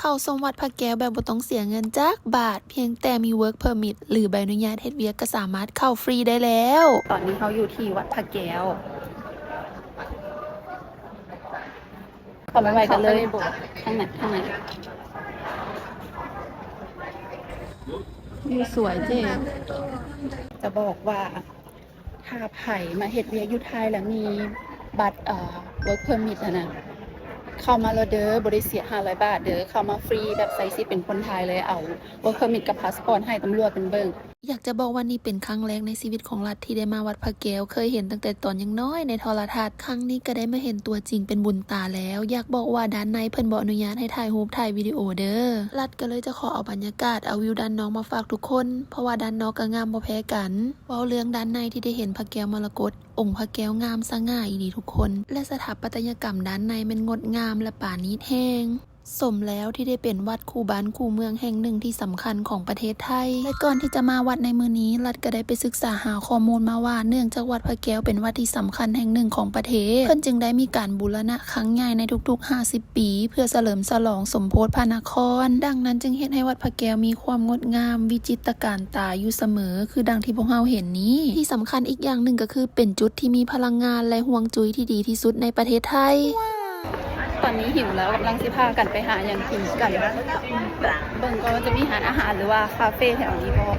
ເຂົ້າຊົມວັດພະແກ້ວແບບບໍ່ຕ້ອງເສຍເງິນຈັກບາດ, ພຽງແຕ່ມີ work permit ຫຼື ໃບອະນຸຍາດເຮັດວຽກກໍສາມາດເຂົ້າຟຣີໄດ້ແລ້ວ. ຕອນນີ້ເຮົາຢູ່ທີ່ວັດພະແກ້ວ. ເຂົ້າໄປໄຫວ້ກັນເລີຍ. ທາງນັ້ນ ທາງນັ້ນ. ວິວສວຍເຈ້. ຈະບອກວ່າ ຖ້າໃຜມາເຮັດວຽກຢູ່ໄທແລ້ວມີບັດ ເອີ work permit ຫັ້ນນະ ເຂົ້າມາໂລດເດີ, ບໍ່ໄດ້ເສຍຫ້າຮ້ອຍບາດເດີ, ເຂົ້າມາຟຣີ ແບບໃຊ້ສິດເປັນຄົນໄທເລີຍ, ເອົາ work permit ກັບພາສປອດໃຫ້ຕຳຫຼວດເພິ່ນເບິ່ງ. ຢາກຈະບອກວ່ານີ້ເປັນຄັ້ງແລກໃນຊີວິດຂອງລັດທີ່ໄດ້ມາວັດພະແກ້ວ, ເຄີຍເຫັນຕັ້ງແຕ່ຕອນຍັງນ້ອຍໃນໂທລະທັດ, ຄັ້ງນີ້ກໍໄດ້ມາເຫັນຕົວຈິງເປັນບຸນຕາແລ້ວ. ຢາກບອກວ່າດ້ານໃນເພິ່ນບໍ່ອະນຸຍາດໃຫ້ຖ່າຍຮູບຖ່າຍວິດີໂອເດີ. ລັດກໍເລີຍຈະຂໍເອົາບັນຍາກາດ, ເອົາວິວດ້ານນອກມາຝາກທຸກຄົນ, ເພາະວ່າດ້ານນອກກໍງາມບໍ່ແພ້ກັນ. ເວົ້າເລື່ອງດ້ານໃນທີ່ໄດ້ເຫັນພະແກ້ວມໍລະກົດ, ອົງພະແກ້ວງາມສະຫງ່າອີ່ຫຼີທຸກຄົນ ແລະ ສະຖາປັດຕະຍະກຳດ້ານໃນແມ່ນງົດງາມ ແລະ ປານີດແຮງ. ສົມແລ້ວທີ່ໄດ້ເປັນວັດຄູ່ບ້ານຄູ່ເມືອງແຫ່ງໜຶ່ງທີ່ສຳຄັນຂອງປະເທດໄທ. ແລະ ກ່ອນທີ່ຈະມາວັດໃນມື້ນີ້, ລັດກໍໄດ້ໄປສຶກສາຫາຂໍ້ມູນມາວ່າ ເນື່ອງຈາກວັດພະແກ້ວເປັນວັດທີ່ສຳຄັນແຫ່ງໜຶ່ງຂອງປະເທດ, ເພິ່ນຈຶ່ງໄດ້ມີການບູລະນະຄັ້ງໃຫຍ່ໃນທຸກໆຫ້າສິບປີ ເພື່ອສະເຫຼີມສະຫຼອງສົມໂພດພະນະຄອນ. ດັ່ງນັ້ນຈຶ່ງເຮັດໃຫ້ວັດພະແກ້ວມີຄວາມງົດງາມ ວິຈິດຕະການຕາຢູ່ສະເໝີ ຄືດັ່ງທີ່ພວກເຮົາເຫັນນີ້. ທີ່ສຳຄັນອີກຢ່າງໜຶ່ງກໍຄືເປັນຈຸດທີ່ມີພະລັງງານ ແລະ ຮວງຈຸ້ຍທີ່ດີທີ່ສຸດໃນປະເທດໄທ. ຕອນນີ້ຫິວແລ້ວ, ກຳລັງຊິພາກັນໄປຫາຫຍັງກິນກັນ. ເບິ່ງກ່ອນວ່າຈະມີຮ້ານອາຫານ ຫຼືວ່າຄາເຟແຖວນີ້ບໍ່.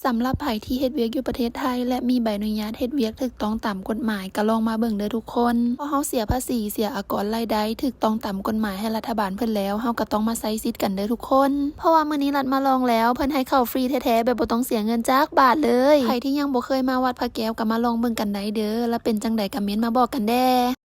ສຳລັບໃຜທີ່ເຮັດວຽກຢູ່ປະເທດໄທ ແລະ ມີໃບອະນຸຍາດເຮັດວຽກຖືກຕ້ອງຕາມກົດໝາຍ, ກໍລອງມາເບິ່ງເດີທຸກຄົນ. ເພາະເຮົາເສຍພາສີ, ເສຍອາກອນລາຍໄດ້, ຖືກຕ້ອງຕາມກົດໝາຍໃຫ້ລັດຖະບານເພິ່ນແລ້ວ, ເຮົາກໍຕ້ອງມາໃຊ້ສິດກັນເດີທຸກຄົນ. ເພາະວ່າມື້ນີ້ລັດມາລອງແລ້ວ, ເພິ່ນໃຫ້ເຂົ້າຟຣີແທ້ໆ ແບບບໍ່ຕ້ອງເສຍເງິນຈັກບາດເລີຍ. ໃຜທີ່ຍັງບໍ່ເຄີຍມາວັດພະແກ້ວ ກໍມາລອງເບິ່ງກັນໄດ້ເດີ, ແລະ ເປັນຈັ່ງໃດກໍເມັ້ນມາບອກກັນແດ່.